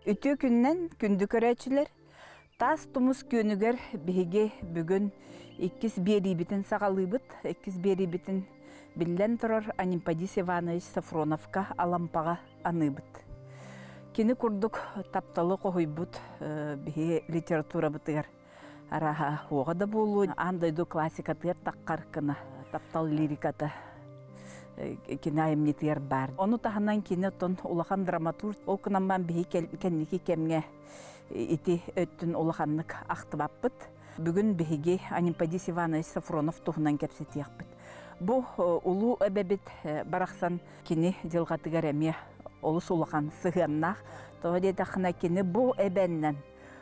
Үтүө күннэн күндү көрөөччүлэр! Таас тумус күөнүгэр биһиги бүгүн иккис биэриибитин саҕалыыбыт. Иккис биэриибитин биллэн турар Анемподист Иванович Софроновка Алампаҕа аныыбыт. Кини курдук тапталы хоһуйбут биһи литературабытыгар арааһа уоҕа да буолуо, аан дойду классикатыгар таххар гына таптал лириката кини айымньытыгар баар. Ону таһынан кини оттон улахан драматург, ол гынан биһи кэнники кэмҥэ ити өттүн улаханнык ахтыбаппыт. Бүгүн биһиги Анемподист Иванович Софронов туһунан кэпсэтиэхпит. Бу улуу эбэбит барахсан кини дьылҕатыгар эмиэ олус улахан сыһыаннаах. Тоҕо диэтэххинэ кини бу эбэннэн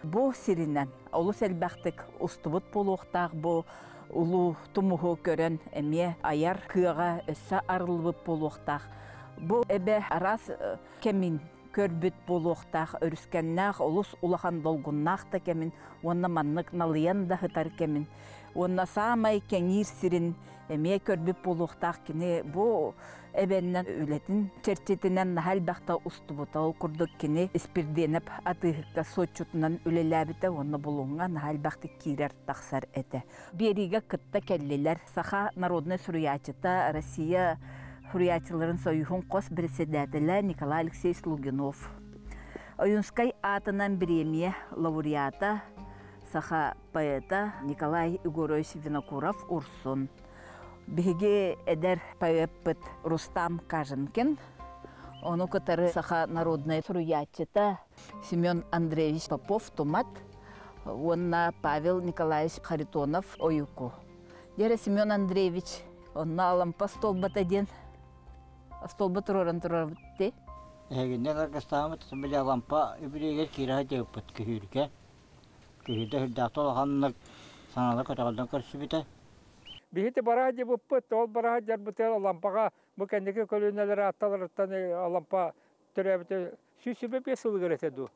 Бу сиринэн олус элбэхтик устубут буолуохтаах бу улуу тумуһу көрөн эмиэ айар кыаҕа өссө арыллыбыт буолуохтаах. Бу эбэ араас кэмин көрбүт буолуохтаах өрүскэннээх олус улахан долгуннаах да кэмин уонна маннык налыйан да сытар кэмин уонна саамай кэҥиир сирин эмиэ көрбүт буолуохтаах кини бу эбэннэн үлэтин чэрчитинэн наһаа элбэхтэ устубута. Ол курдук кини Испирдиэнэп атыыһыкка суотчутунан үлэлээбитэ уонна Булуҥҥа наһаа элбэхтик киирэр-тахсар этэ. Биэриигэ кытта кэллилэр саха народнай суруйааччыта, Россия суруйааччыларын союһун хос председателэ Николай Алексеевич Лугинов, Ойунскай аатынан бириэмийэ лауреата, саха поэта Николай Егорович Винокуров-Урсун, Биһиги эдэр поэппыт Рустам Каженкин, ону кытары саха народнай суруйааччыта Семен Андреевич Попов-Тумат уонна Павел Николаевич Харитонов-Ойуку. Дьэ Семен Андреевич онно Алампа остуолбата диэн остуолба туруоран турарбыт дии. Эһигиннэр аргыстааммыт били Алампа үбүлүөйүгэр киирэ сылдьыбыппыт күһүүргэ. Күһүүрдэ сүрдээх улаханнык саҥалар көтөҕүллэн көрсүбүтэ. Биһити бараа дьыбыппыт, ол бараа дьарбытыгар Алампаҕа бу кэнники көлүөнэлэр аатталарыттан Алампа төрөөбүтэ 125 сылыгар этэ дуу.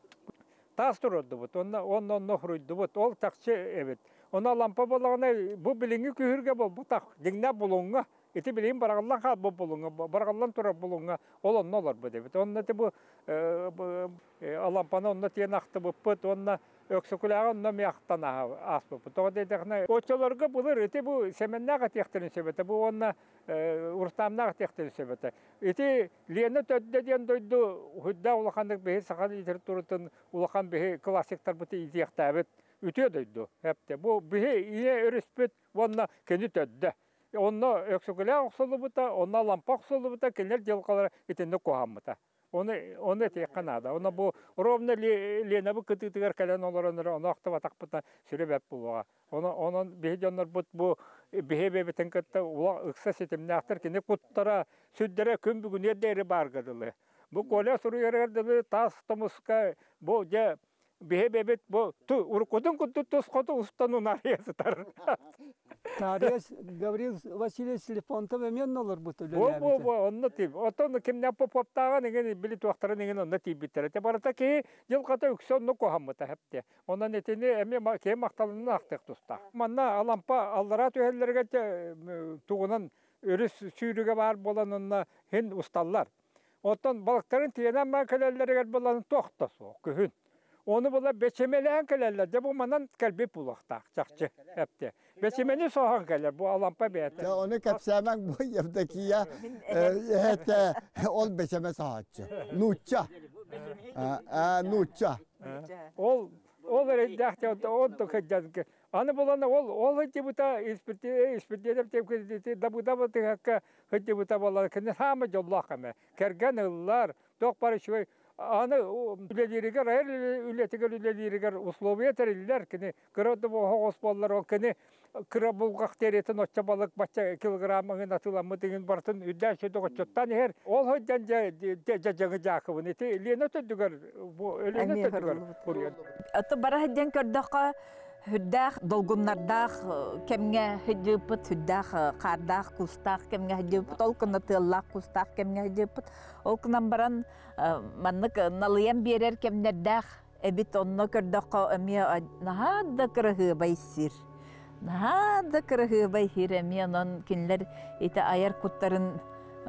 Таас турардыбыт, онно онно онно хоруйдубут, ол чахчы эбит. Ону Алампа буоллаҕына бу билиҥҥи күһүргэ буолбатах, дьиҥнээх булуҥҥа, ити билигин бараҕаллан хаалбыт булуҥҥа, бараҕаллан турар булуҥҥа ол онно олорбут эбит. Онно ити бу Алампаны онно тиэн ахтыбыппыт уонна Өксөкүлээҕи онно эмиэ ахтан ааспыппыт. Тоҕо диэтэххинэ, оччолорго былыр ити бу Сэмэннээх этиэхтэрин сөп этэ, бу уонна Урустаамнаах этиэхтэрин сөп этэ. Ити Лена төрдө диэн дойду үрдээх улаханнык биһи саха литературатын улахан биһи классиктарбыт иитиэхтээбит үтүө дойду. Эптэ. Бу биһи ийэ өрүспүт уонна кини төрдө. Онно Өксөкүлээх охсуллубута, онно Алампа охсуллубута, кинилэр дьылҕалара итинник куһаммыта. Оны, оны этиэххэ наада. Оны бу ровно Ленабы кытыытыгар кэлэн олорон эрэ ону ахтыбатахпытына сүрэ бэрт буолуоҕа. Оны, онон биһи дьоннорбут бу биһи бэйэбитин кытта ула ыкса ситимнээхтэр кини куттара сүрдэрэ күн бүгүнүөр диэри баарга дылы. Бу Коля суруйарыгар дылы таас томуска бу дьэ биһи бэбит бу уруккутун курдук тус хоту устан унаарыйа сытар. Таарыйа Гаврил Васильевич Лефонтов эмиэ онно олорбут үлэлээбитэ. Бу бу онно тиийбит. Оттон кимнээх Поповтааҕын иҥин били туохтарын иҥин онно тиийбиттэрэ. Те барыта киһи дьылҕата үксэ онно куһаммыта хэпте. Онон итини эмиэ киһи махталынан ахтыах тустаах. Манна Алампа аллараа түһэллэригэр тугунан өрүс сүүрүгэ баар буолан онно хин усталлар. Оттон балыктарын тиэнэн баран кэлэллэригэр булан туох да суох күһүн. Ону була бэчимэлээн кэлэллэр. Дьэ бу манан кэлбит буолуохтаах чахчы эпте. Бэчимэни соһон кэлэр бу Алампа бэйэтэ. Дьэ ону кэпсээмэҥ бу Евдокия эһэтэ ол бэчэмэ соһооччу. Нуучча. Нуучча. Ол ол эрэйдээх ол да кыдьан Аны булан ол ол сылдьыбыта испирдиэнэп дабыда тыһакка сылдьыбыта буолла кини саамай дьоллоох кэмэ кэргэн ыллар туох бары үчүгэй аны үлэлииригэр айар үлэтигэр үлэлииригэр условия тэриллэр кини кыра да оһоҕос буоллар ол кини кыра булгах териэтин оччо балык бачча килограмм ыҥын атыыламмыт иҥин барытын үрдээн сүдү оччоттон иһэр ол сылдьан дьэ дьэ дьаакыбын ити Лена төрдүгэр бу Өлүөнэ төрдүгэр буруйан Аты бара сылдьан көрдөххө Сүрдээх долгуннардаах кэмҥэ сылдьыбыппыт, сүрдээх хаардаах, куустаах кэмҥэ сылдьыбыппыт, ол гына тыаллаах, куустаах кэмҥэ сылдьыбыппыт. Ол гынан баран маннык налыйан биэрэр кэмнэрдээх эбит, онно көрдөххө эмиэ наһаа да кыраһыабай сир. Наһаа да кыраһыабай сир эмиэ онон кинилэр ити айар куттарын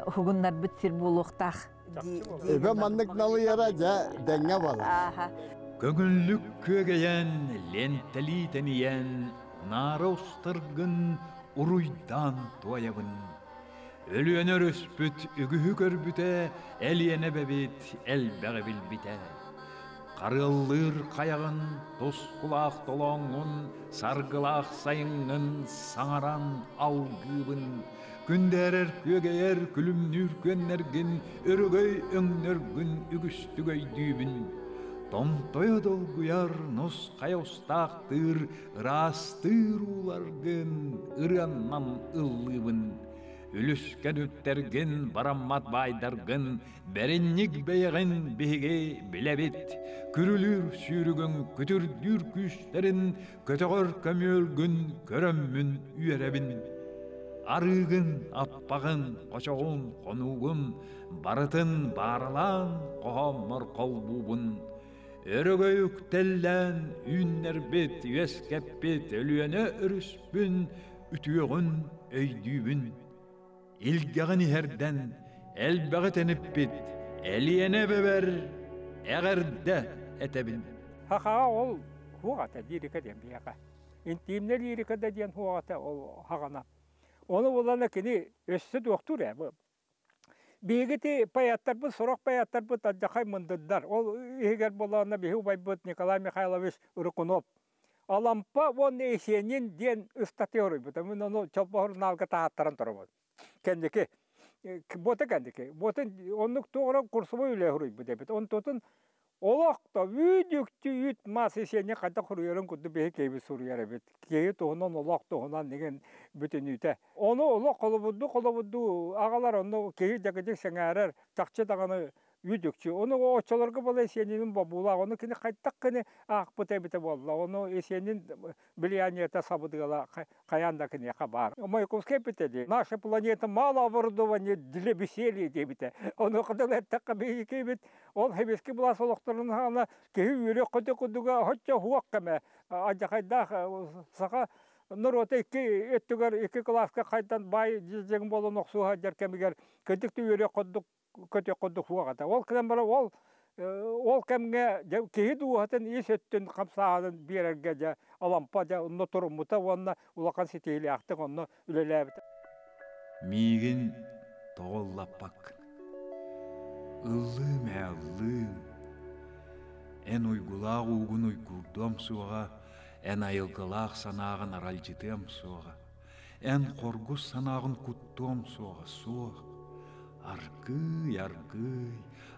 уһугуннарбыт сир буолуохтаах. Эбэ маннык налыйара дьэ дэҥҥэ буолар. Көҥүллүк күөгэйэн, лиэнтэлии тэнийэн, унаара устаргын уруйдаан туойабын. Өлүөнэ өрүспүт үгүһү көрбүтэ, Элиэнэ эбэбит элбэҕи билбитэ. Харыаллыыр хайаҕын, тускулаах толооҥҥун, саргылаах сайыҥҥын саҥаран алгыыбын. Күндээрэр күөгэйэр күлүмнүүр күөннэргин, өрөгөй өҥнөргүн үгүстүк өйдүүбүн. Томтойо долгуйар нус-хайа устаахтыыр, ыраастыыр ууларгын ырыаннан ыллыыбын. Үлүскэн үптэргин, бараммат баайдаргын, бэринньик бэйэҕин биһиги билэбит. Күрүлүүр сүүрүгүҥ күтүрдүүр күүстэрин, көтөҕөр көмүөлгүн көрөммүн үөрэбин. Арыыгын, аппаҕын, хочоҕун, хонуугун барытын бааралаан хоһооммор холбуубун. Өрөгөй үктэллээн үүннэрбит, үөскэппит Өлүөнэ өрүспүн үтүөҕүн өйдүүбүн. Илгэҕин иһэрдэн элбэҕи тэниппит Элиэнэ эбэбэр эҕэрдэ этэбин. Хахаҕа ол хуох этэ лирика диэн биһиэхэ. Интимнэ лирика да диэн хуох этэ ол хаҕана. Ону булана кини өссө туохтуур ээ бу. Биһиги поэттарбыт, сорох поэттарбыт алдьархай мындырдар. Ол иһигэр буоллаҕына биһи убайбыт Николай Михайлович Рыкунов Алампа уонна Есенин диэн ыстатыйа суруйбута. Мин ону Чолбоһор сурунаалга таһааттаран турабын. Кэнники, буота кэнники. Буота оннук туох эрэ курсовой үлэ суруйбут эбит. Онтутун олох да үүт-үктү үүт мас Есенин хайдах суруйарын курдук биһи киһибит суруйар эбит. Киһи туһунан олох туһунан деген бүтүнүүтэ. Ону олох холобурдуу холобурдуу аҕалар онно киһи дьэкидик сэҥээрэр, чахчы даҕаны Үдүкчү. Ону оччолорго буола Есенинин бобуулаах. Ону кини хайдах кини аахпыта эбитэ буолла. Ону Есенин влияниета сабыдыала хайаан да киниэхэ баар. Маяковский эппитэ дии. Наша планета мало оборудования для веселья диэбитэ. Ону кытыл эттэххэ биһиги ол сэбиэскэй былаас олохторун хаана киһи үөрүөх көтө курдуга оччо хуох кэмэ алдьархайдаах саха норуота икки өттүгэр икки кылааска хайдан баай дьиҥ буолан охсуһа сылдьар кэмигэр кырдьык да үөрүөх курдук көтүөх курдук суох этэ. Ол кэлэн баран ол ол кэмҥэ дьэ киһи дууһатын ис өттүн хамсааһынын биэрэргэ дьэ Алампа дьэ онно туруммута уонна улахан ситиһиилээхтик онно үлэлээбитэ. Миигин тоҕо ыллаппаккын? Ыллыым ээ, ыллыым. Эн уйгулаах уугун уйгуурдуом суоҕа, эн айылгылаах санааҕын аралдьытыам суоҕа. Эн хоргус санааҕын куттуом суоҕа суох. Аргыый, аргыый,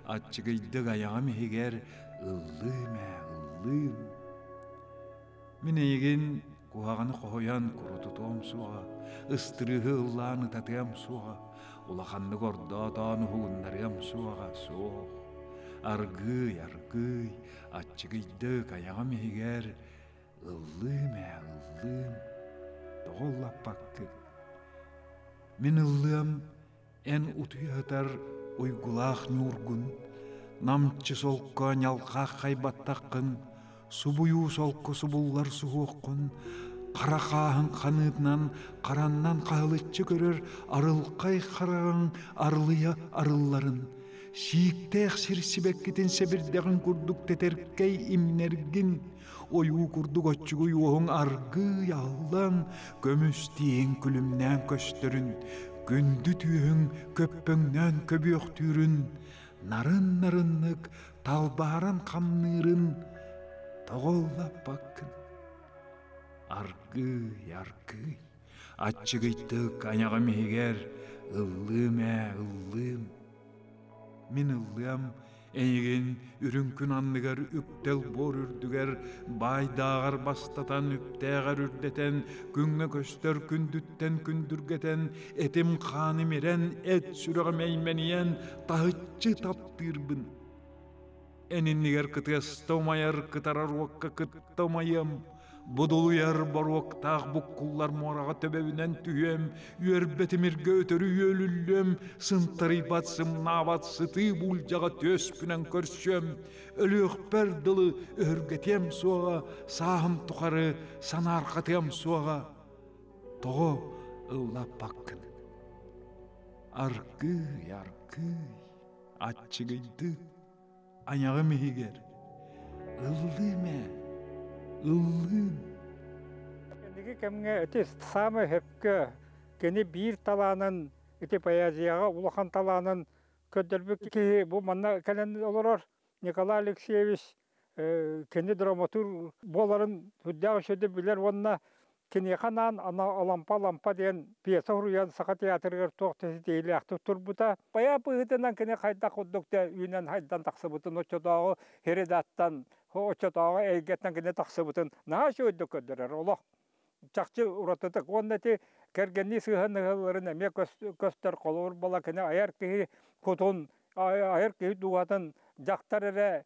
аччыгыйдык айаҕым иһигэр ыллыым ээ, ыллыым. Мин эйигин куһаҕаны хоһуйан курутутуом суоҕа, ыстырыыһы ыллаан ытатыам суоҕа, улаханнык ордоотоон уһугуннарыам суоҕа, суох. Аргыый, аргыый, аччыгыйдык айаҕым иһигэр Ыллыым ээ, ыллыым, тоҕо ыллаппаккын? Мин ыллыам эн утуйа сытар уйгулаах ньуургун, намчы солко ньалхаах хайбаттаххын, субуйуу солко субуллар суһуоххун, хара хааһын ханыытынан хараннан хаһылыччы көрөр арылхай хараҕыҥ арылыйа арылларын, сииктээх сир сибэккитин сэбирдэҕин курдук тэтэркэй имнэргин, Ойуу курдук оччугуй уоһуҥ аргыый аһыллан, көмүс тииһиҥ күлүмнээн көстөрүн, күндү түөһүҥ көппөҥнөөн көбүөхтүүрүн, нарын-нарыннык талбааран хамныырын тоҕо ыллаппаккын? Аргыый, аргыый, аччыгыйдык айаҕым иһигэр ыллыым ээ, ыллыым. Мин ыллыам Эйигин үрүҥ күн анныгар үктэл буор үрдүгэр баайдааҕар бастатан, үптээҕэр үрдэтэн, күҥҥэ көстөр күндүттэн күндүргэтэн, этим-хааным ирэн, эт сүрэҕим эймэнийэн, таһыччы таптыырбын. Эн иннигэр кытыаста умайар кытарар уокка кытта умайыам, Будулуйар боруоктаах буккуллар муораҕа төбөбүнэн түһүөм, үөрбэ тимиргэ өтөрү үөлүллүөм, сынтарыйбат сымнаабат сытыы буулдьаҕа түөспүнэн көрсүөм, өлүөхпэр дылы өһүргэтиэм суоҕа, сааһым тухары санаарҕатыам суоҕа. Тоҕо ыллаппаккын? Аргыый, аргыый. Аччыгыйдык айаҕым иһигэр ыллыым ээ, ыллыым. Кэнники кэмҥэ ити саамай сөпкө кини биир талаанын ити поэзияҕа улахан талаанын көрдөрбүт киһи бу манна кэлэн олорор Николай Алексеевич кини драматург буоларын сүрдээх үчүгэйдик билэр уонна киниэхэ анаан Алампа-Алампа диэн пьеса суруйан Саха театрыгар туох да ситиһиилээхтик турбута. Поэт быһыытынан кини хайдах курдук да үүнэн-хайдан тахсыбытын оччотооҕу редаттан, оччотооҕу эйгэттэн кини тахсыбытын наһаа үчүгэйдик көрдөрөр олох. Чахчы уратытык. Уонна ити кэргэннии сыһыаннаһыыларын эмиэ көстөр холобур буола кини айар киһи кутун, айар киһи дууһатын дьахтар эрэ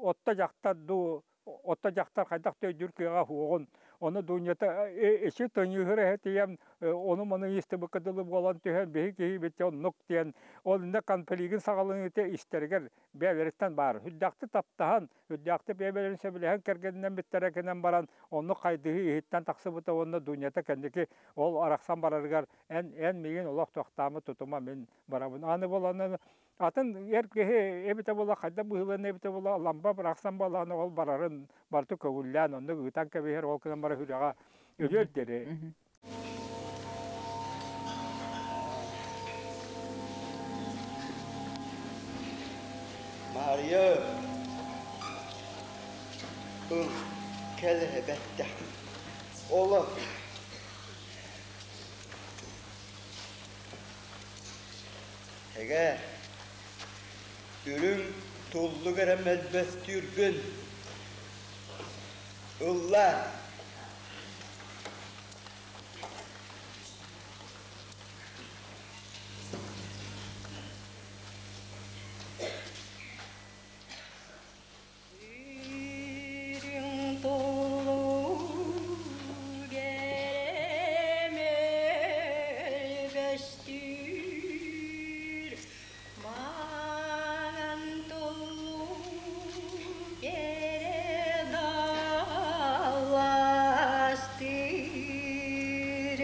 отто дьахтар дуу Отто дьахтар хайдах да өйдүүр кыаҕа суоҕун, ону Дунята эчи тыҥыыһыр эһэтийэн, ону-маны истибиккэ дылы буолан түһэн, биһи киһибит оннук диэн, ол иннэ конфлигын саҕаланыыта истэригэр бэйэлэриттэн баар. Үрдээхтик таптаһан, үрдээхтик бэйэ-бэйэлэрин сөбүлэһэн кэргэннэммиттэрэ гынан баран, оннук хайдыһыы иһиттэн тахсыбыта уонна Дунята кэнники ол арахсан барарыгар эн, эн миигин олох туохтаама тутума мин барабын. Аны буолан Атын эр киһи эбитэ буолла хайдах быһыылана эбитэ буолла лампа бырахсан буоллаҕына ол барарын барыта көҥүллээн оннук ыытан кэбиһэр ол гынан баран сүрэҕэ өлүөр диэри. Маарыйа ыл кэл эбэттэх олох Эгэ, үрүҥ туллук эрэ мөлбөстүүргүн ыллаа. Үрүҥ туллук эрэ мөлбөстүүр, маҥан туллук эрэ далластыыр,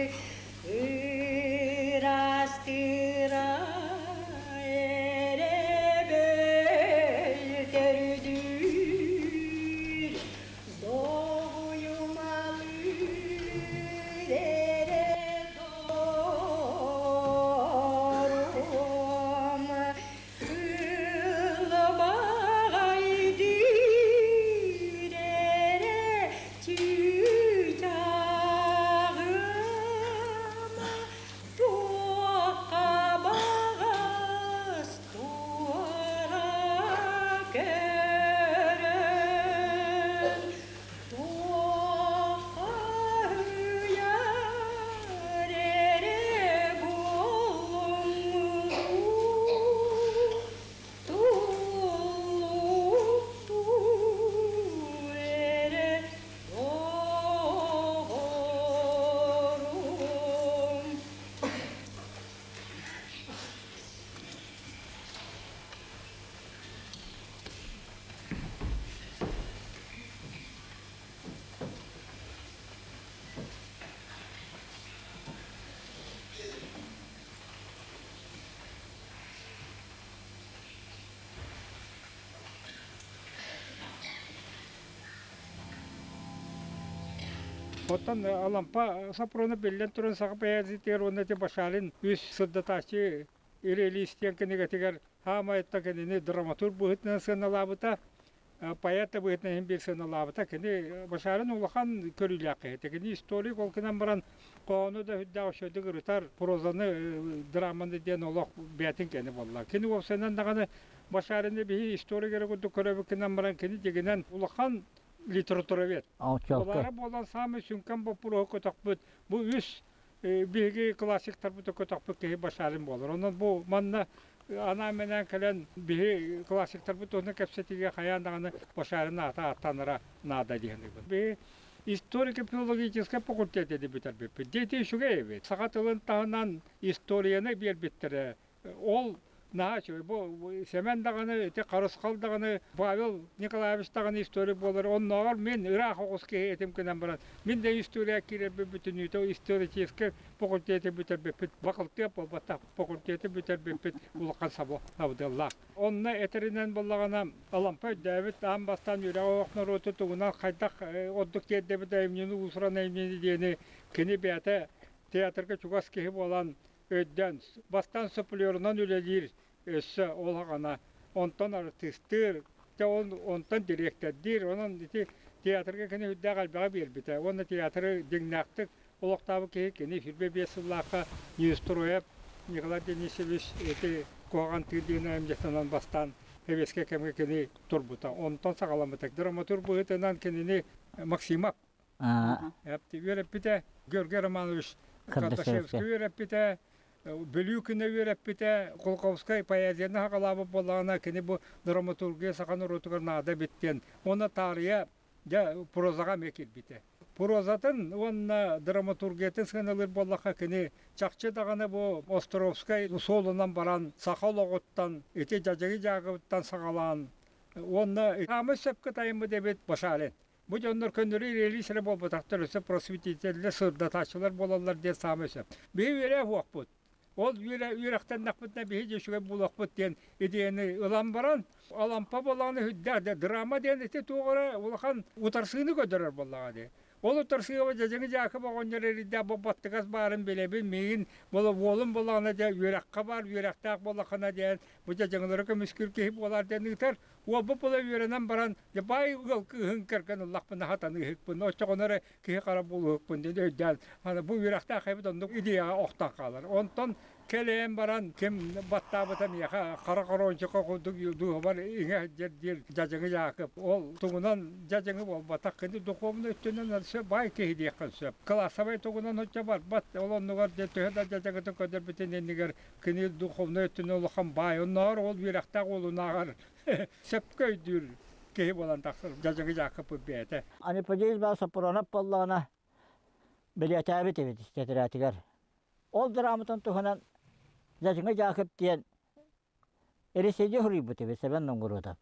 ыраастыыра эрэ бөлтөрдүүр, доҕуйумалыыр эрэ доруом, ылбаҕайдыыр эрэ чыычааҕым. Туохха баҕас туора көрөн, туохха ыйар эрэ буоллуҥ туллуктуур эрэ доҕорум. Оттон Алампа Сопрунов биллэн туран саха поэзиятыгар уонна ити Башарин үс сырдатааччы реалист диэн кинигэтигэр хаамай кинини драматург быһыытынан сыаналаабыта, поэт да быһыытынан иһин биир сыаналаабыта. Кини Башарин улахан көрүүлээх киһи. Кини историк ол гынан баран хоһоону да үрдээх үчүгэйдик ырытар, прозаны, драманы диэн олох бэйэтин кини буолла. Кини уопсайынан даҕаны Башарины биһи историк эрэ курдук көрөбүт гынан баран кини дьигинэн улахан литературовед. Олара буолан саамай сүҥкэн боппуруоһу көтөхпүт бу үс биһиги классиктарбыт көтөхпүт киһи Башарин буолар. Онон бу манна анаан-минээн кэлэн биһи классиктарбыт туһунан кэпсэтиигэ хайаан даҕаны Башарин аата ааттанара наада диэн. Биһи историко-филологическай факультет бүтэрбиппит. Дети үчүгэй эбит. Саха тылын таһынан историяны биэрбиттэрэ. Ол Наһаа үчүгэй. Бу Сэмэн даҕаны, ити Харысхал даҕаны, Павел Николаевич даҕаны историк буолар. Оннооҕор мин ыраах оҕус киһи этим гынан баран, мин да история киирэрбин бүтүннүүтэ историческай факультеты бүтэрбиппит, бакылтыап буолбатах, факультеты бүтэрбиппит улахан сабо абыдыаллаах. Онно этэринэн буоллаҕына, Алампа өйдөөбүт аан бастаан үөрэҕи оһох норуоту тугунан хайдах ордук тиэрдэбит айымньыны уусуран айымньыны диэни кини бэйэтэ театрга чугас киһи буолан өйдөөн, бастаан суплерунан үлэлиир өссө ол аҕана, онтон артыыстыыр, дьэ ол онтон дириэктэрдиир, онон ити театрга кини үрдээх элбэҕи биэрбитэ уонна театры дьиҥнээхтик олохтообут киһи кини 25 сыллаахха Неустроев Николай Денисович ити куһаҕан тыы диэн айымньытынан бастаан сэбиэскэй кэмҥэ кини турбута. Онтон саҕаламмыта. Драматург быһыытынан кинини Максимов үөрэппитэ, Георгий Романович Кардашевский үөрэппитэ, Бүлүү күнэ үөрэппитэ, Кулаковскай поэзияны саҕалаабыт буоллаҕына, кини бу драматургия саха норуотугар наада эбит диэн уонна таарыйа дьэ прозаҕа эмиэ киирбитэ. Прозатын уонна драматургиятын сыаналыыр буоллахха, кини чахчы даҕаны бу Островскай суолунан баран саха олоҕуттан, ити Дьадьыгы Дьаакыбыттан саҕалаан уонна хаамыс сөпкө тайыммыт эбит Башарин. Бу дьоннор көннөрү релиз эрэ буолбатахтар, өссө просветителлэр, сырдатааччылар буолаллар диэн саамай сөп. Биһи үөрэх уохпут. Ол үөрэхтэннэхпитинэ биһи дьэ үчүгэй буолуохпут диэн идеяны ылан баран, Алампа буоллаҕына үрдээх да драма диэн ити туох эрэ улахан утарсыыны көрдөрөр буоллаҕа дии. Ол утарсыыга Дьэдьэҥи Дьаакып оҕонньор эрийдээх бу баттыгас баарын билэбин, миигин уолум буоллаҕына дьэ үөрэххэ бар, үөрэхтээх буоллаххына диэн бу дьэдьэҥилэри көмүскүүр киһи буолар диэн ыытар. Уолбут була үөрэнэн баран, дьэ баай ыал кыыһын кэргэн ыллахпына хатаныыһыкпын, оччоҕуна эрэ киһи хара буолуһукпун диэн өйдөөн, аны бу үөрэхтээх эбит оннук идеяҕа охтон хаалар. Онтон кэлэн баран ким баттаабыта миэхэ хара хорончука курдук дууһабар иҥэ сылдьар диир Дьадьыҥы Дьаакып. Ол тугунан дьадьыҥы буолбатах, кини духовнай өттүнэн өссө баай киһи диэххин сөп. Классовай тугунан оччо барбат, ол оннугар дьэ төһө да дьадьыҥытын көрдөрбүтүн иннигэр кини духовнай өттүнэн улахан баай. Оннооҕор ол үөрэхтээх уолунааҕар сөпкө өйдүүр киһи буолан тахсар Дьадьыҥы Дьаакыппыт бэйэтэ. Аниподиз баа Соппуруонап буоллаҕына бэлиэтээбит эбит тэтэрээтигэр. Ол драматын туһунан Дьадьыҥы Дьаакып диэн Ресейгэ суруйбут эбит Сэмэн Нонгуруотап.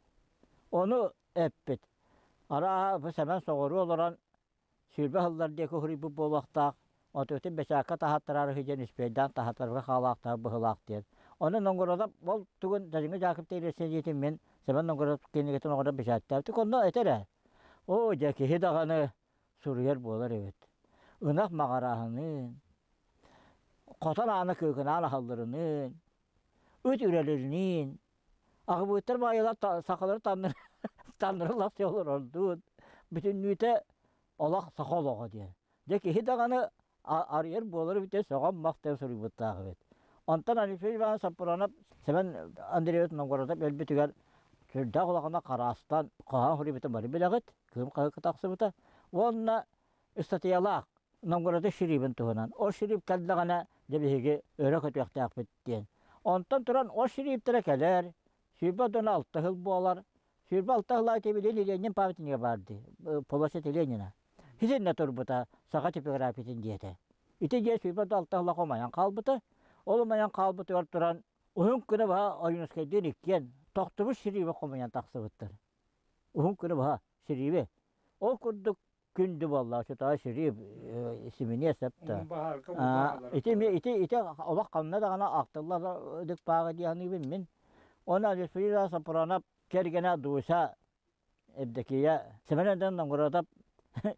Ону эппит. Арааһа бу Сэмэн соҕуруу олорон 20 сыллар диэки суруйбут буолуохтаах, отутун бэчээккэ таһааттараары сылдьан үспүөйдээн таһааттарга хаалаахтаах быһыылаах диэн. Ону Нонгуруотап ол тугун Дьадьыҥы Дьаакып диэн мин Сэмэн Нонгуруотап кинигэтин оҥорон бэчээттээбитик. Онно этэр ээ, оо дьэ киһи даҕаны суруйар буолар эбит. Ынах маҕараһыныын, хотон аана кыыкынаан аһалларыныын, ыт үрэлириниин, аҕабыыттар баайылар сахалары таннырыллар олорордуун, бүтүннүүтэ олох саха олоҕо диэн. Дьэ киһи даҕаны арыйар буолар эбит диэн сөҕөн-махтайан суруйбуттаах эбит. Онтон Алексей Иванович Сапронов Сэмэн Андреевич Новгородов өлбүтүгэр сүрдээх улахана хараастан хоһоон суруйбутун бары билэҕит, Кыым хаһыакка тахсыбыта. Уонна ыстатыйалаах Новгородов шрибин туһунан. Ол шрип кэллэҕинэ дьэ биһиги өрө көтүөхтээхпит диэн. Онтон туран ол шриптэрэ кэлэр, 26 сыл буолар. 26 сыл аайы билин Ленин памятнига баар дии, площадь Ленина. Итиннэ турбута саха типографиятын дьиэтэ. Ити дьиэ 26 сыл хомойон хаалбыта. Ол умайан хаалбытыгар туран уһун күнэ быһа Ойуунускайдыын иккиэн тохтубут сириибэ хомуйан тахсыбыттар. Уһун күнэ быһа сириибэ. Ол курдук күндү буолла сытаа сириип симиниэ септа. Ити ити ити олох ханна даҕаны ахтыллар дык пааҕа дии саныыбын мин. Оны Алексей Сапронов кэргэнэ Дуся Евдокия Семен Новгородов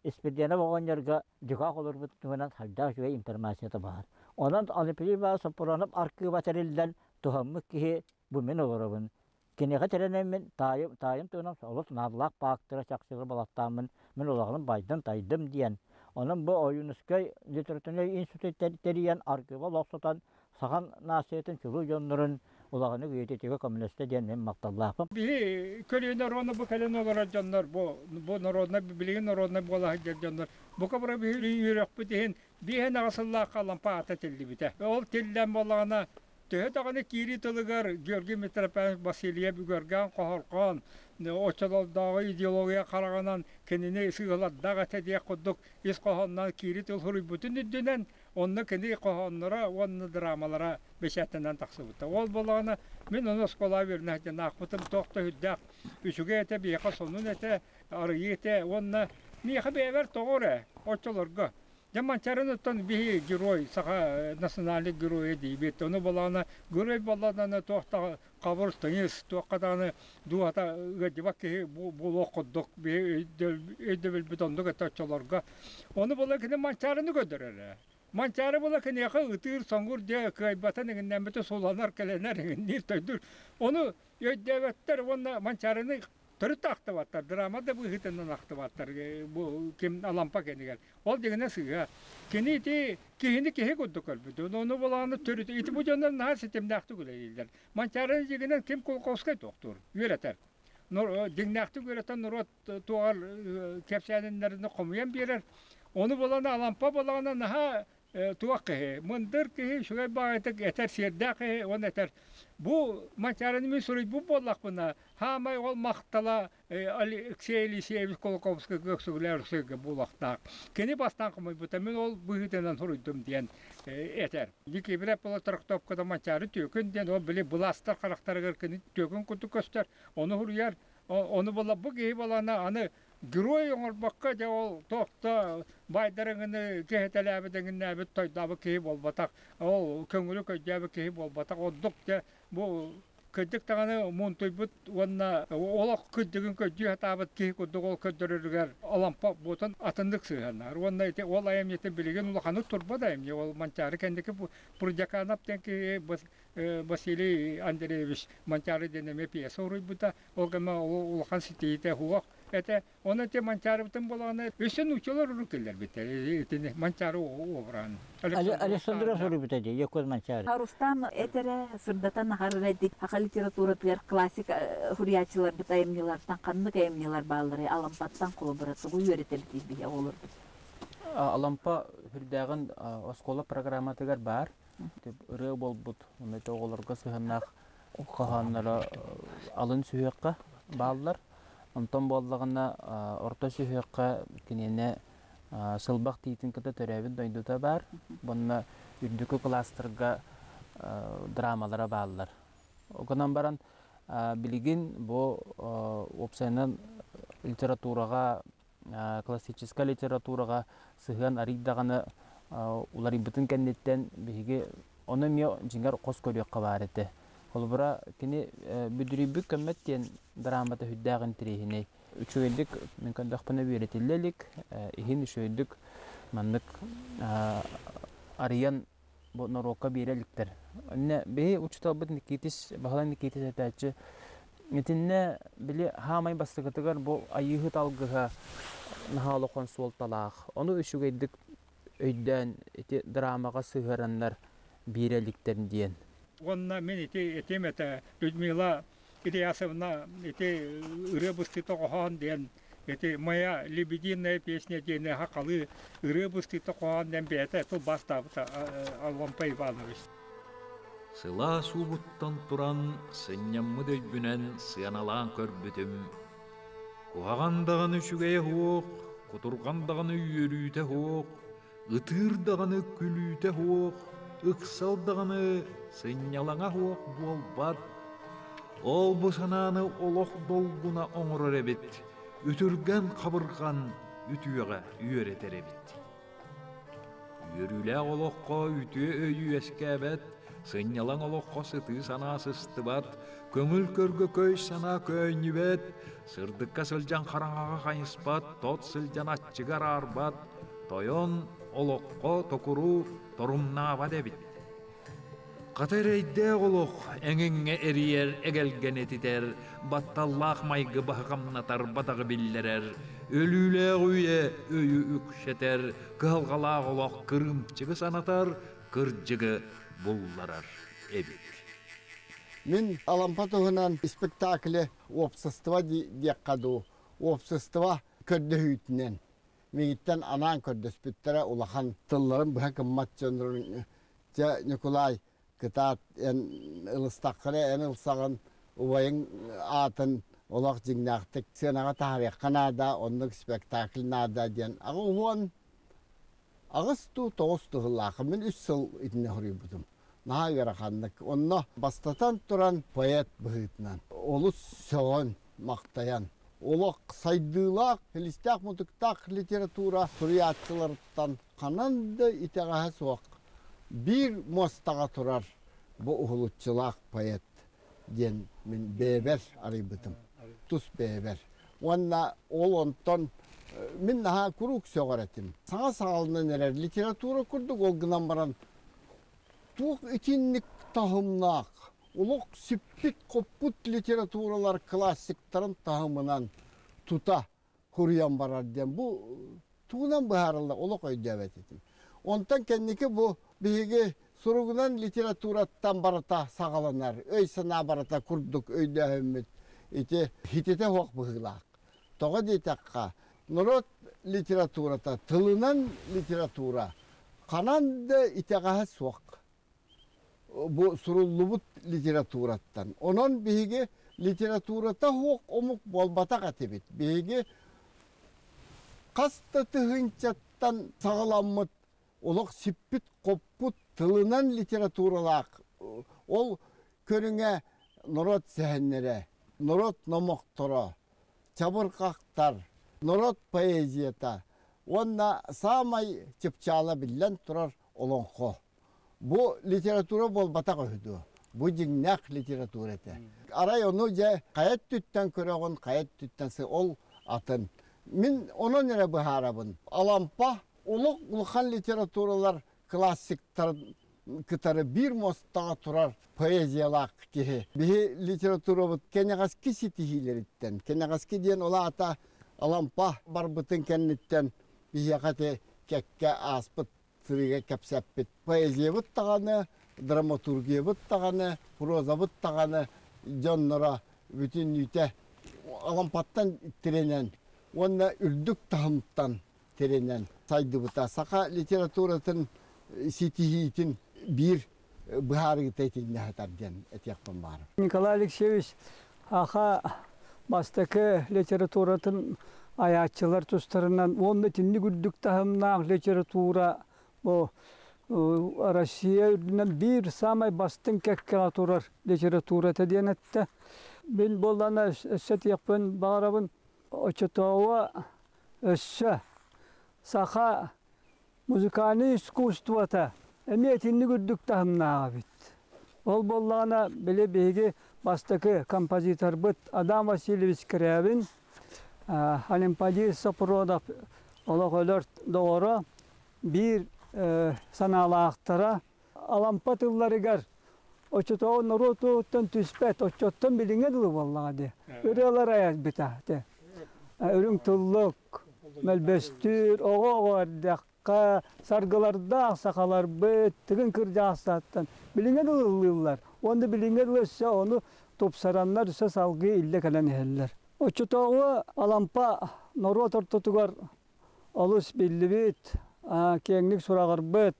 Испирдиэнэп оҕонньорго дьукаах олорбут туһунан хайдах үчүгэй информацията баар. Онон Алексей Сапронов аркыыба тэриллэн туһаммыт киһи бу мин олоробун. Киниэхэ тэрэнэммин таайым, таайым туһунан олус наадалаах паактара чахчылары балаттааммын мин улаханым байдым-тайдым диэн. Онон бу Ойуунускай литературнай институт тэрийэн аркыыба олохсутан саха нациятын чулуу дьоннорун улаханнык үйэтитиигэ көмөлөстө диэн мин махталлаахпын. Биһи көлүөнэ роно бу кэлэн олорор дьоннор бу бу народнай билигин народнай буола сылдьар дьоннор бука бары биһи үөрөхпүт иһин биэһин аҕыс сыллаахха лампа аата тиллибитэ. Ол тиллэн буоллаҕына төһө даҕаны киирии тылыгар Георгий Митрофанович Васильев үгэргээн хоһорхоон оччолордооҕу идеология хараҕынан кинини сыыһалардаах этэ диэх курдук ис хоһоонноон киирии тыл суруйбутун үрдүнэн. Онно кини хоһоонноро уонна драмалара бэчээттэнэн тахсыбыта. Ол буоллаҕына мин ону оскуолаҕа үөрэнэ сылдьан аахпытым туох да сүрдээх үчүгэй этэ, биһиэхэ сонун этэ, арыйыы этэ уонна миэхэ бэйэбэр тоҕо эрэ оччолорго Дьэ Манчарын оттон биһи герой, саха национальный геройа диибит. Ону буоллаҕына герой буоллаҕына туох да хабыр тыйыс, туохха даҕаны дууһата ыалдьыбат киһи буолуох курдук биһи өйдөбүлбүт оннук этэ оччолорго. Ону буола кини Манчаарыны көрдөрөрө. Манчаары буола киниэхэ ытыыр, соҥур дьэ кыайбатын иҥиннэммити суланар, кэлэнэр, иҥинниир, төйдүүр. Ону өйдөөбөттөр уонна Манчаарыны төрүт да ахтыбаттар, драма да быһыытынан ахтыбаттар бу ким Алампа кэнигэр. Ол дьиҥинэ сыыһа. Кини ити киһини киһи курдук көрбүт. Ону булааны төрүт ити бу дьоннор наһаа ситимнээхтик үлэлииллэр. Манчаарыны дьиҥинэн ким Кулаковскай туохтуур, үөрэтэр. Дьиҥнээхтик үөрэтэн норуот туоҕар кэпсээниннэрин хомуйан биэрэр. Ону булан Алампа буолаҕына наһаа туох киһи, мындыр киһи, үчүгэй баҕайытык этэр сиэрдээх киһи уонна этэр. Бу Манчаарыны мин суруйбут буоллахпына, хаамай ол махтала Алексей Елисеевич Кулаковскайга Өксөкүлээх буолуохтаах. Кини бастаан хомуйбута, мин ол быһыытынан суруйдум диэн этэр. Никифоров буола трактовката Манчаары түөкүн диэн, ол били былаастар харахтарыгар кини түөкүн курдук көстөр, ону суруйар. Ону буола бу киһи буолана аны герой оҥорбокко дьэ ол туох да баайдарыҥыны киһитэлээбит эҥиннээбит тойдообут киһи буолбатах, ол көҥүлү көйдөөбүт киһи буолбатах. Ордук дьэ бу кырдьык даҕаны муунтуйбут уонна олох кырдьыгын көрдүү сатаабыт киһи курдук ол көрдөрөрүгэр Алампа буотун атыннык сыһыаннаһар. Уонна ити ол айымньытын билигин улаханнык турбат айымньы. Ол Манчаары кэнники Прудяканов диэн киһи Василий Андреевич Манчаары диэн эмиэ пьеса уруйбута. Ол гына улахан ситиһиитэ суох этэ. Оны те Манчаарыбытын буолаҕына өссө нууччалар урут киллэрбиттэр итини Манчаары обраһын. Александров суруйбута дии, Якут Манчаары. Рустам этэрэ сырдатан аһарар эдик саха литературатыгар классик суруйааччыларбыт айымньылартан ханнык айымньылар баалларый Алампаттан холобура тугу үөрэтэбитий биһи оҕолорбут? Алампа үрдээҕин оскуола программатыгар баар. Ырыа буолбут, онно оҕолорго сыһыаннаах хоһоонноро алын сүһүөххэ бааллар. Онтон буоллаҕына орто сүһүөххэ киниэнэ сылбах тиитин кытта төрөөбүт дойдута баар. Уонна үрдүкү кылаастарга драмалара бааллар. Гынан баран билигин бу уопсайынан литератураҕа, классическай литератураҕа сыһыан арый даҕаны уларыйбытын кэнниттэн биһиги ону эмиэ дьиҥэр хос көрүөххэ баар этэ. Холобура, кини бүдүрүйбүт көммөт диэн драмата сүрдээх интэриэһинэй. Үчүгэйдик мин көрдөхпүнэ үөрэтиллэ илик, иһин үчүгэйдик маннык арыйан бу норуокка биэрэ иликтэр. Иннэ биһи учууталбыт Никитис, Баһылай Никитис этээччи итиннэ били хаамай бастакытыгар бу айыыһыт алгыһа наһаа улахан суолталаах. Ону үчүгэйдик өйдөөн ити драмаҕа сыһыараннар биэрэ иликтэр диэн. Уонна мин ити этим этэ Людмила Ильясовна ити ырыа быстыыта хоһоон диэн ити моя лебединая песня диэни хахалыы ырыа быстыыта хоһоон диэн бэйэтэ тылбаастаабыта Алампа Иванович. Сылаас уубуттан туран сынньаммыт өйбүнэн сыаналаан көрбүтүм. Куһаҕан даҕаны үчүгэйэ суох, кутурҕан даҕаны үөрүүтэ суох, ытыыр даҕаны күлүүтэ суох, ыксал даҕаны сынньалаҥа суох буолбат. Ол бу санааны олох долгуна оҥорор эбит, үтүргэн хабырҕан үтүөҕэ үөрэтэр эбит. Үөрүүлээх олоххо үтүө өй үөскээбэт, сынньалаҥ олоххо сытыы санаа сыстыбат, көҥүл көргө көй санаа көөнньүбэт, сырдыкка сылдьан хараҥаҕа хайыспат, тот сылдьан аччыгы араарбат, тойон олоххо токуру торумнаабат эбит. Хата эрэйдээх олох эҥиҥҥэ эрийэр, эгэлгэни этитэр, батталлаах майгы баһыкамнатар батаҕы биллэрэр, өлүүлээх үйэ өйү үксэтэр, кыһалҕалаах олох кырыымчыгы санатар, кырдьыгы булларар эбит. Мин Алампа туһунан спектакле уопсастыба диэххэ дуу, уопсастыба көрдөһүүтүнэн миигиттэн анаан көрдөспүттэрэ улахан тылларын быһа гыммат дьоннорун дьэ Ньукулай кытаат эн ылыстаххына эн ылсаҕын убайыҥ аатын олох дьиҥнээхтик сыанаҕа таһаарыахха наада оннук спектакль наада диэн аҕа уһуон. Аҕыс дуу, тоҕус дуу сыллаахха мин үс сыл итиннэ суруйбутум. Наһаа ыараханнык. Онно бастатан туран поэт быһыытынан олус сөҕөн, махтайан, олох сайдыылаах, илистээх-мутуктаах литература суруйааччыларыттан ханан да итэҕэһэ суох биир муостаҕа турар бу уһулуччулаах поэт диэн мин бэйэбэр арыйбытым, тус бэйэбэр. Уонна ол онтон мин наһаа куруук сөҕөр этим. Саҥа саҕаланан эрэр литература курдук ол гынан баран туох итинник таһымнаах, олох сиппит-хоппут литературалар классиктарын таһымынан тута суруйан барар диэн бу тугунан быһаарыллар олох өйдөөбөт этим. Онтон кэнники бу биһиги суругунан литератураттан барыта саҕаланар, өй-санаа барыта курдук өйдөөһүммүт ити хититэ суох быһыылаах. Тоҕо диэтэххэ, норуот литературата тылынан литература ханан да итэҕэһэ суох бу суруллубут литератураттан. Онон биһиги литературата суох омук буолбатах этибит. Биһиги хас да тыһыынчаттан саҕаламмыт олох сиппит-хоппут тылынан литературалаах ол көрүҥэ норуот сэһэннэрэ, норуот номохторо, чабырҕахтар, норуот поэзията уонна саамай чыпчаала биллэн турар олоҥхо. Бу литература буолбатах үһү дуо? Бу дьиҥнээх литература этэ. Арай ону дьэ хайа өттүттэн көрөҕүн, хайа өттүттэн ол атын. Мин онон эрэ быһаарабын. Алампа олох улахан литературалар классиктарын кытары биир муостаҕа турар поэзиялаах киһи. Биһи литературабыт кэнэҕэски ситиһиилэриттэн, кэнэҕэски диэн ол аата Алампа барбытын кэнниттэн биһиэхэ ити кэккэ ааспыт сырыыга кэпсэппит поэзиябыт даҕаны, драматургиябыт даҕаны, прозабыт даҕаны дьонноро бүтүннүүтэ Алампаттан тирэнэн уонна үрдүк таһымтан тирэнэн сайдыбыта. Саха литературатын ситиһиитин биир быһаарыыта итиннэ сытар диэн этиэхпин баар. Николай Алексеевич Аха бастакы литературатын айааччылар тустарынан уонна итинник үрдүк таһымнаах литература бу Россия үрдүнэн биир саамай бастыҥ кэккэҕэ турар литературата диэн эттэ. Мин буоллаҕына өссө этиэхпин баҕарабын, оччотооҕу өссө саха музыкальнай искусствота эмиэ итинник үрдүк таһымнаах эбит. Ол буоллаҕына, били биһиги бастакы композиторбыт Адам Васильевич Скрябин, Олимпадий Сопродов олох өлөр доҕоро, биир санаалаахтара Алампа тылларыгар оччотооҕу норуот уоттан түспэт, оччоттон билиҥҥэ дылы буоллаҕа дии. Ырыалар айарбыта этэ. Үрүҥ туллук, мөлбөстүүр, оҕо-оҕо эрдэххэ, саргылардаах сахаларбыт, тыгын кырдьаҕастартан билиҥҥэ дылы ыллыыллар. Уонна билиҥҥэ дылы өссө ону тупсараннар өссө салгыы иллэ кэлэн иһэллэр. Оччотооҕу Алампа норуот ортотугар олус биллибит, киэҥник сураҕырбыт,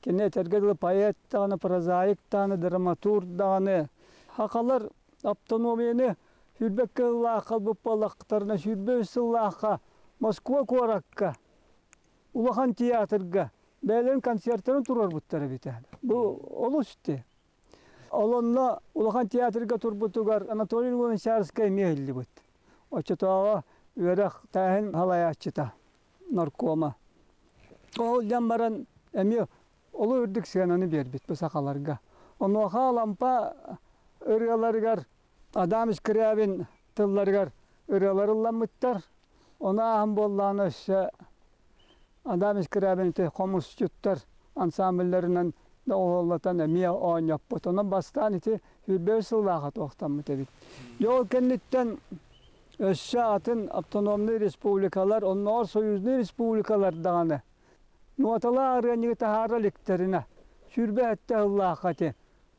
кини этэргэ дылы поэт даҕаны, прозаик даҕаны, драматург даҕаны. Сахалар автономияны сүүрбэккэ сыллаахха ылбыт буоллахтарына, 23 сыллаахха Москва куоракка улахан театрга бэйэлэрин концертарын туруорбуттар эбит. Бу олус ити. Ол онно улахан театрга турбутугар Анатолий Луначарскай эмиэ иһиллибит. Оччотооҕу үөрэх тааһын салайааччыта, наркома. Ол дьон баран эмиэ олус үрдүк сыананы биэрбит бу сахаларга. Онуоха Алампа ырыаларыгар Адам Скрябин тылларыгар ырыалар ылламмыттар. Ону ааһан буоллаҕына өссө Адам Скрябин ити хомусчуттар ансамблларынан доҕуһуоллатан эмиэ оонньоппут. Онон бастаан ити 25 сыллааҕа туохтаммыт эбит. Дьэ ол кэнниттэн өссө атын автономнай республикалар, оннооҕор союзнай республикалар даҕаны нуоталаах ырыанньыгы таһаара иликтэринэ 27 сыллаахха ити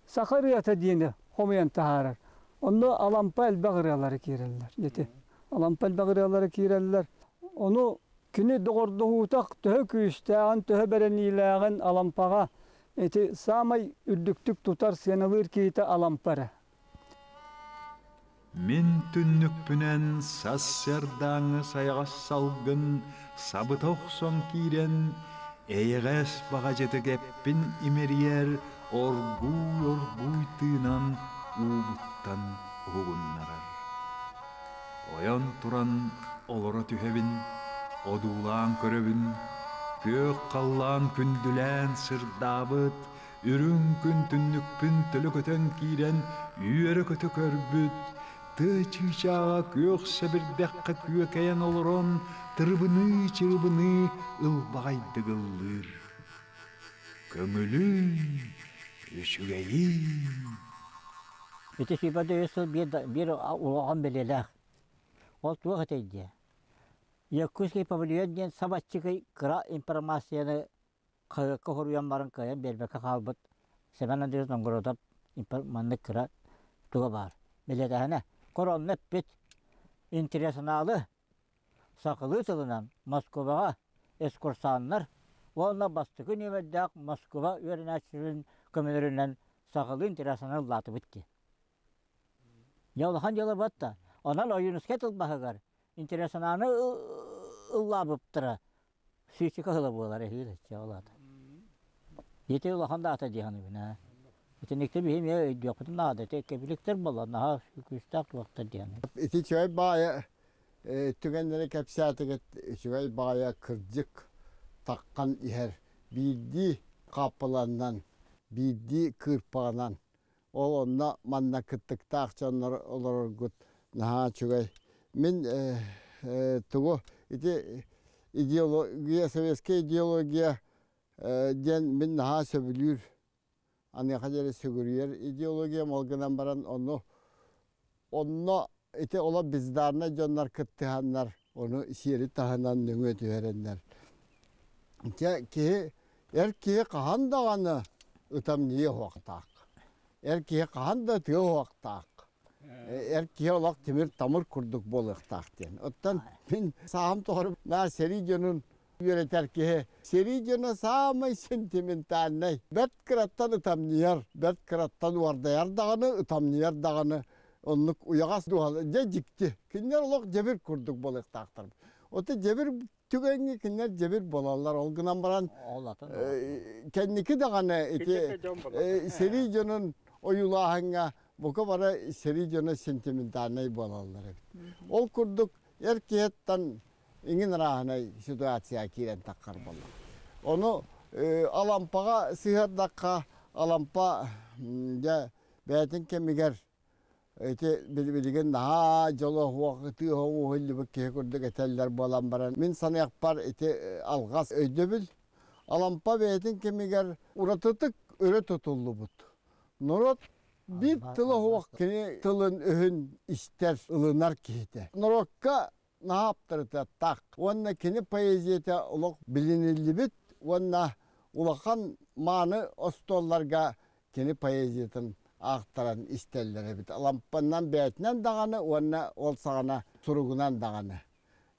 саха ырыата диэни хомуйан таһаарар. Онно Алампа элбэх ырыалара киирэллэр. Ити Алампа элбэх ырыалара киирэллэр. Ону кини доҕордоһуута төһө күүстээҕин, төһө бэрэниилээҕин Алампаҕа ити саамай үрдүктүк тутар, сыаналыыр киһитэ Алампа эрэ. Мин түннүкпүнэн сарсыардааҥҥы сайаҕас салгын сабыта охсон киирэн, Эйэҕэс баҕадьытык эппин имэрийэр, оргууй-оргууй тыынан уубуттан уһугуннарар. Ойон туран олоро түһэбин, одуулаан көрөбүн, күөх халлаан күндүлээн сырдаабыт, үрүҥ күн түннүкпүн төлө көтөн киирэн үөрэ-көтө көрбүт, тыа чыычааҕа күөх сэбирдэххэ күөкэйэн олорон тырыбыныы-чырыбыныы ылбаҕайдык ыллыыр. Көҥүлүн, үчүгэйин. Ити сүүрбэ сыл биир улахан бэлиэлээх. Ол туох этэй диэ? Якутский павильон диэн сабаччыкый кыра информацияны хаһыакка хоруйан баран кыайан биэрбэккэ хаалбыт Семен Андреевич Новгородов маннык кыра туга баар. Билэтэһинэ, коронна эппит интернационалы сахалыы тылынан Москваҕа экскурсаннар уонна бастакы нүөмэрдээх Москва үөрэнээччилэрин көмөлөрүнэн сахалыы интернационал ыллаатыбыт дии. Дьэ улахан дьыала батта. Онон Ойуунускай тылбаһыгар интернационалы ыллаабыттара сүүсчэкэ сыла буолар эһиил оччоҕо Ити улахан даата дии саныыбын ээ. Итинникте биһи эмиэ өйдүөхпүтүн наада. Ити кэбиликтэр буолла наһаа күүстээх туохтар диэн. Ити үчүгэй баайа түгэннэри кэпсээтигит үчүгэй баайа кырдьык таххан иһэр биирдии хааппыланнан биирдии кыырпаҕынан ол онно манна кыттыктаах дьоннор олороргут наһаа үчүгэй. Мин тугу ити идеология, советская идеология диэн мин наһаа сөбүлүүр, аныаха диэри сүгүрүйэр идеологиям ол гынан баран ону онно ити олох бездарнай дьоннор кыттыһаннар ону сиэри таһынан нөҥүө түһэрэннэр дьэ киһи эр киһи хаһан даҕаны ытамньыйа уһуохтаах эр киһи хаһан да ытыа уһуохтаах эр киһи олох тимир тамыр курдук буолуохтаах диэн оттон мин сааһым тухары наа сэрии дьонун үөрэтэр киһи сэрии дьоно саамай сентиментальнай бэрт кыраттан ытамньыйар бэрт кыраттан уордайар даҕаны ытамньыйар даҕаны оннук уйаҕас дууһалы дьэ дьикти кинилэр олох дьэбир курдук буолуохтаахтар ото дьэбир түгэҥҥэ кинилэр дьэбир буолаллар ол гынан баран кэнники даҕаны ити сэрии дьонун ойуулааһыҥҥа бука бары сэрии дьоно сентиментальнай буолаллар эбит ол курдук эр киһиттэн иҥин арааһынай ситуация киирэн таххар буолла. Ону Алампаҕа сыһыардахха, Алампа дьэ бэйэтин кэмигэр ити билигин наһаа дьоло тыаһа уһуллубут киһи курдук этэллэр буолан баран мин саныахпар ити алҕас өйдөбүл Алампа бэйэтин кэмигэр уратытык өрө тутуллубут. Норуот биир тыла суох кини тылын өһүн истэр, ылынар киһитэ. Норуокка наһаа аптарытыаттаах уонна кини поэзията олох билиниллибит уонна улахан мааны остуолларга кини поэзиятын аахтаран истэллэр эбит. Лампаннан бэйэтинэн даҕаны уонна ол саҕана суругунан даҕаны.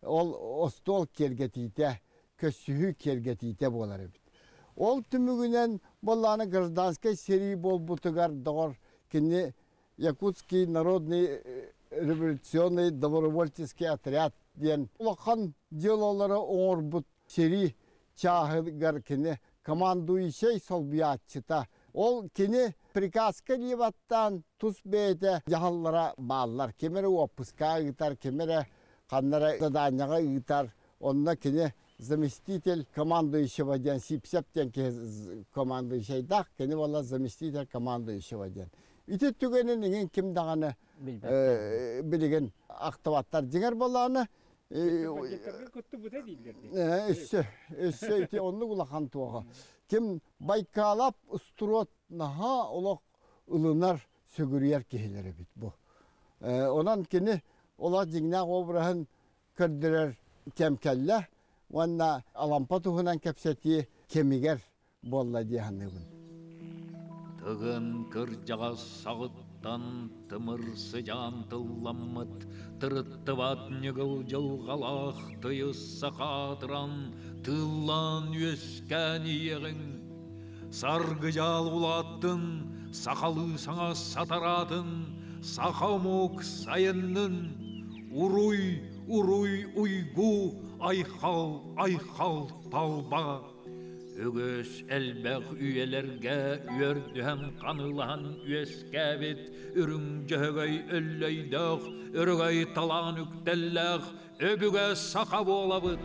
Ол остуол киэргэтиитэ, көссүһүү киэргэтиитэ буолар эбит. Ол түмүгүнэн буоллаҕына гражданскай сэрии буолбутугар доҕор кини Якутский народный революционный добровольческий отряд диэн улахан дьыалалары оҥорбут сэрии чааһыгар кини командующай солбуйааччыта. Ол кини приказка либаттаан тус бэйэтэ дьаһаллара бааллар. Ким эрэ уоппуска ыытар, ким эрэ ханна эрэ заданиеҕа ыытар. Онно кини заместитель командующего диэн Сипсеп диэн киһи командующайдаах, кини буолла заместитель командующего диэн. Ити түгэнин иҥин ким даҕаны билигин ахтыбаттар. Дьиҥэр буоллаҕына өссө өссө ити оннук улахан туоҕа. Ким Байкалап устуруот наһаа олох ылынар, сүгүрүйэр киһилэр эбит бу. Онон кини олох дьиҥнээх обраһын көрдөрөр кэм кэллэ уонна Алампа туһунан кэпсэтии кэмигэр буолла дии саныыбын. Тыгын кырдьаҕас саҕыттан тымыр сыдьаан тылламмыт, тырыттыбат ньыгыл дьылҕалаах тыйыс сахаатыран тыыллаан үөскээн иһиэҕиҥ. Саргыдьаал улааттын, сахалыы саҥа сатараатын, саха омук сайыннын, уруй, уруй уйгу, айхал, айхал талба. Үгүс элбэх үйэлэргэ үөрдүһэн ханыылаһан үөскээбит үрүҥ дьөһөгөй өллөйдөөх, өрөгөй талаан үктэллээх өбүгэ саха буолабыт.